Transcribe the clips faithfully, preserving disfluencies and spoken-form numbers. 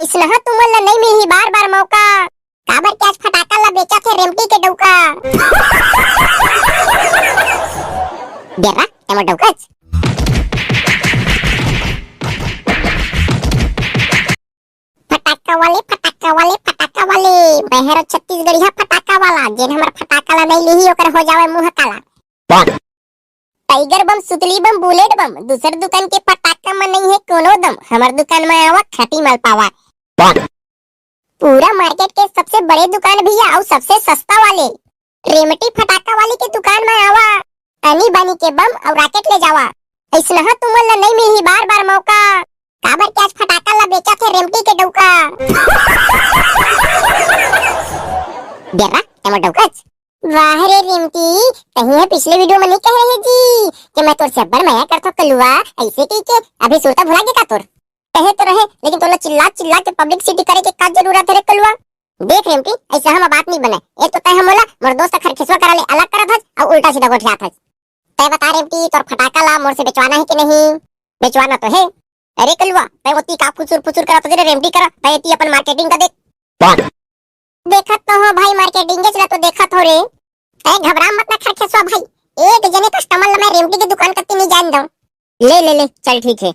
अइसनहा तुमन ला नइ मिलही बार-बार मौका। काबर के आज फटाका ला बेचत हे रेमटी के डउका। डेरा, एमा डउकाच। फटाका वाले, फटाका वाले, फटाका वाले, मैं हरो छत्तीसगढ़िया फटाका वाला, जेन हमर फटाका ला नइ लिही, ओकर हो जावे मुंह काला। टाइगर बम, सुतली बम, बुलेट बम, दूसर दुकान के फटाका म नइ हे कोनो दम, हमर दुकान म आवा, खाटी माल पावा। पूरा मार्केट के सबसे बड़े दुकान भैया अउ सबसे सस्ता वाले, रेमटी फटाका वाले के दुकान म आवा, आनी बानी के बम अउ रॉकेट ले जावा। अइसनहा तुमन ला नइ मिलही बार-बार मौका, काबर के आज फटाका ला बेचत हे रेमटी के डउका। डेरा, एमा डउकाच। वाह रे रेमटी, तहीं ह पिछले वीडियो म नइ कहे रहे जी कि मैं तोर से अब्बड़ मया करथों कलुआ, अइसे कहिके अभी सुरता भुला गे का तोर? कहे तो रहे, लेकिन तोला चिल्ला चिल्ला के पब्लिसिटी करे के का जरूरत हे रे कलुआ? देख रेमटी, अइसनहा म बात नइ बने। एक तो तैं ह मोला मोर दोस्त खरखेसवा करा ले अलग करत हस अउ उल्टा सीधा गोठियात हस। तैं बता रेमटी, तोर फटाका ला मोर से बेचवाना हे कि नहीं? बेचवाना तो हे। अरे कलुआ, तैं ओती का फुसुर फुसुर करत हस रे रेमटी करा, तैं एती अपन मार्केटिंग का देख। देखत तो हों भाई, मार्केटिंगेच ला तो देखत हों रे। तैं घबरा मत ना खरखेसवा भाई, एक जने कस्टमर ला मैं रेमटी के दुकान कती नइ जान दंव। ले, ले, ले, चल ठीक हे।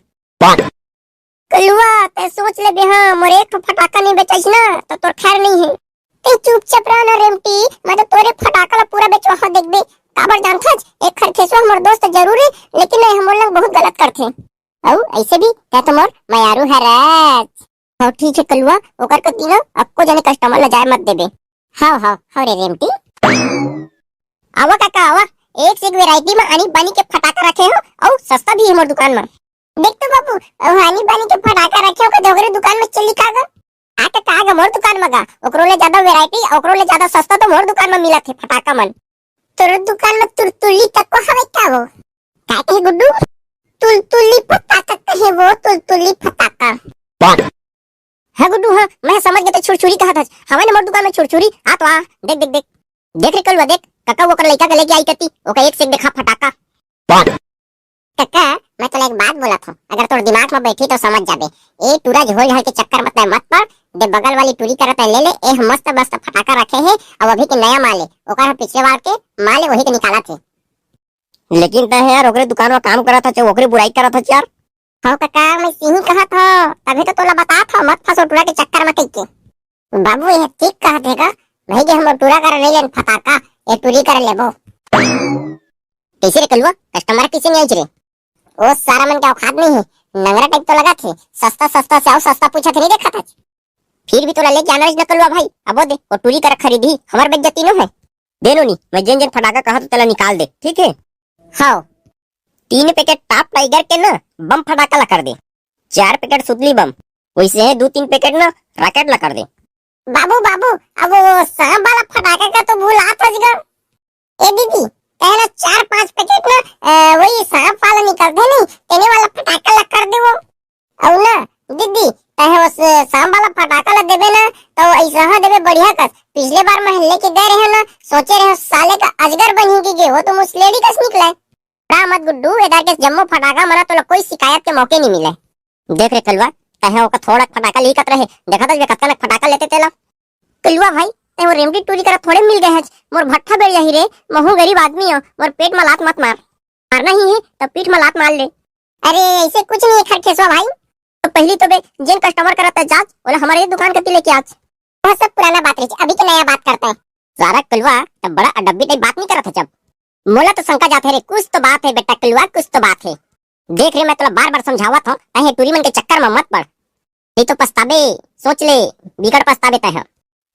कलुआ, तैं सोच ले बे, हाँ, मोर एक ठो फटाका नइ बेचाइस ना, त तोर खैर नइ हे। तैं चुपचाप रह ना रेमटी, मैं तो तोरे फटाका ला पूरा बेचवाहूं देखबे। काबर जानथस, ए खरखेसवा हमर दोस्त जरूर हे, लेकिन ए हमर लंग बहुत गलत करथे। अउ अइसे भी तैं तो मोर मयारू हरस। हव ठीक हे कलुआ, ओकर कती ना अक्को जने कस्टमर ला जाय मत देबे। हव, हव, हव रे रेमटी। आवा काका, आवा, एक से एक वैरायटी म आनी बानी के फटाका रखे हों, अउ सस्ता भी हे मोर दुकान म। देख तो बाबू, अउ आनी बानी के फटाका रखे हों, का ओकरे दुकान म चली का गा? आ काका, आ गा मोर दुकान म गा, ओकरो ले जादा वैरायटी, ओकरो ले जादा सस्ता तो मोर दुकान म मिलत हे फटाका मन। तोर दुकान म तुलतुली तको हवे का वो? का कहे गुड्डू? तुलतुली फटाका कहे वो, तुलतुली फटाका। हाँ गुड्डू, हाँ, मैं समझ गेंव, तैं छुरछुरी कहत हस। हवय ना मोर दुकान म छुरछुरी, आ तो आ, देख, देख, देख। देख रे कलुआ, देख, कका ओकर लइका के लेके आही कती, ओकर एक से एक देखा फटाका। कका, मैं तोला एक बात बोलत हों, अगर तोर दिमाग म बइठही तो समझ जाबे। ए टूरा झोल झाल के चक्कर म तैं मत पड़, दे बगल वाली टूरी करा तैं ले ले, ए ह मस्त मस्त फटाका रखे हे, अउ अभी के नया माल ए, ओकर ह पिछले बार के माल ए, वही के निकालत हे। लेकिन तैं ह यार ओकरे दुकान म काम करत हस, ओकरे बुराई करत हस यार। हव कका, मैं सिही कहत हों, तभे तो तोला बतात हों, मत फंस ओ टूरा के चक्कर म कहिके। बाबू, ए ह ठीक कहत हे गा, भई गे हम ओ टूरा करा नइ लेन फटाका, ए टूरी करा लेबो। कइसे रे कलुआ, कस्टमर कइसे नइ आइस रे? ओ सारा मन के औकात नइ हे, नंगरा टाइप तो लगत हे, सस्ता सस्ता से अउ सस्ता पूछत हे, नइ देखत हस। फिर भी तोला लेके आना रहिस न कलुआ भाई, अबो दे, ओ टूरी करा खरीदही, हमर बेइज्जती नो हे। दे नोनी, मैं जेन जेन फटाका कहत हों तेला निकाल दे, ठीक हे? हव। तीन पैकेट टॉप टाइगर के ना बम फटाका ला कर दे, चार पैकेट सुतली बम, वइसे ही दू तीन पैकेट ना रॉकेट ला कर दे। बाबू, बाबू, अब वो सांप वाला फटाका का तो भुलात हस गा। ए दीदी, तैं ना चार पांच पैकेट ना, अ, वही सांप वाला निकलथे नहीं, तेने वाला फटाका ला कर दे वो। अउ ना, दीदी, तैं वो स-, सांप वाला फटाका ला देबे ना, तो अइसनहा देबे बढ़िया कस। पिछले बार मैं लेके गए रहेंव ना, सोचे रहेंव साले का अजगर बनही कहिके, वो तो मुसलेड़ी कस निकले। डरा मत गुड्डू, एदार के जम्मो फटाका मन तोला कोई शिकायत के मौके नइ मिले। देख रे कलुआ, तैं ह ओकर थोड़ा फटाका लिकत रहे, देखत हस बे कतका न फटाका लेथे तेला। कलुआ भाई, तैं वो रेमटी टूरी करा थोड़े मिल गे हस, मोर भट्ठा बेड़ जाही रे, महूं गरीब आदमी हों, मोर पेट म लात मत मार। मारना ही हे, त पीठ म लात मार ले। अरे, अइसे कुछ नइ हे खरखेसवा भाई। त पहिली तो बे, जेन कस्टमर करा तैं जाच, ओला हमरे दुकान कती लेके आच। वो सब पुराना बात रहिस, अभी के नया बात करत हन। सारा कलुआ, त बड़ा अडब्बी टाइप बात नइ करत हस अब। मोला तो शंका जात हे रे, कुछ तो बात हे बेटा कलुआ, कुछ तो बात हे। देख रे, मैं तोला बार-बार समझावत हों, तैं ह टूरी मन के चक्कर म मत पड़। नइ तो पछताबे, सोच ले, बिकट पछताबे तैं ह।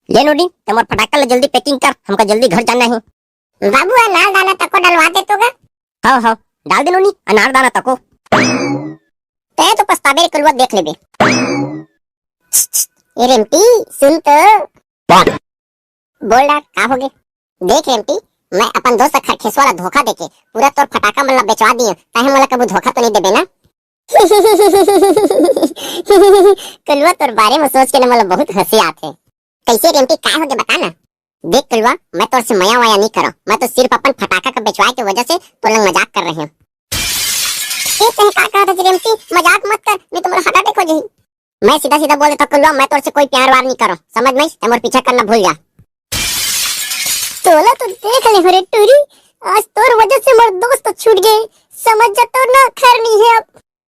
ले नोनी, तैं मोर फटाका ला जल्दी packing कर, हमका जल्दी घर जाना हे। बाबू, अनार दाना तको डलवा दे तो गा। हव, हव, डाल दे नोनी, अनार दाना तको। तैं तो पछताबे रे कलुआ, देख लेबे। ए रेमटी, सुन तो। बोल ना, का होगे? देख रेमटी, मैं अपन दोस्त खरखेसवा ला धोखा देके पूरा तोर फटाका मन ला बेचवा दिएंव, तैं ह मोला कभू धोखा तो नइ देबे ना? कलुआ, तोर बारे म सोच के ना मोला बहुत हंसी आथे। कइसे रेमटी, का होगे बता ना? देख कलुआ, मैं तोर से मया वया नइ करंव, मैं तो सिर्फ अपन फटाका का बेचवाय के वजह से तोर लंग मजाक कर रहेंव। ए, तैं का कहत हस रेमटी? मजाक मत कर, नइ तो मोला heart attack हो जाही। मैं सीधा सीधा बोल देथंव कलुआ, मैं तोर से कोई प्यार वार नहीं करों, समझ में? ते मोर पीछा करना भूल जा। तोला तो देख ले हो रे टूरी, आज तोर वजह से मोर दोस्त छूट गए, समझ जा तोर ना खैर नहीं है अब।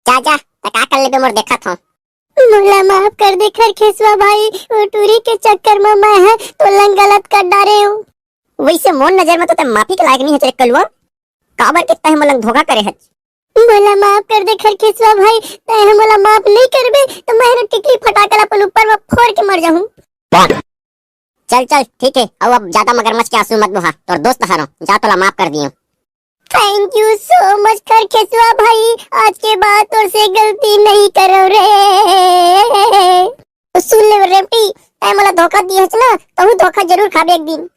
जा जा, ते का कर लेबे मोर देखत हंव। मोला माफ कर दे खरखेसवा भाई, वो टूरी के चक्कर में मैं ह तोला गलत कर डारे हंव। वैसे मोर नजर में तो ते माफी के लायक नहीं हच रे कलुआ, काबर के तैं मोला धोखा करे हच। मोला माफ कर दे खरखेसवा भाई, तैं ह मोला माफ नहीं करबे तो मैं ह टिकली फटाका ला अपन ऊपर में फोर के मर जाहूं। चल चल ठीक है, अउ अब ज्यादा मगरमच्छ के आंसू मत बहा, तोर दोस्त हरंव, जा तोला माफ कर दियेंव। Thank you so much खरखेसवा भाई, आज के बाद तोर से गलती नहीं करंव रे। तो सुन ले रेवटी, तैं मोला धोखा दिए हच ना, तहूं धोखा जरूर खाबे एक दिन।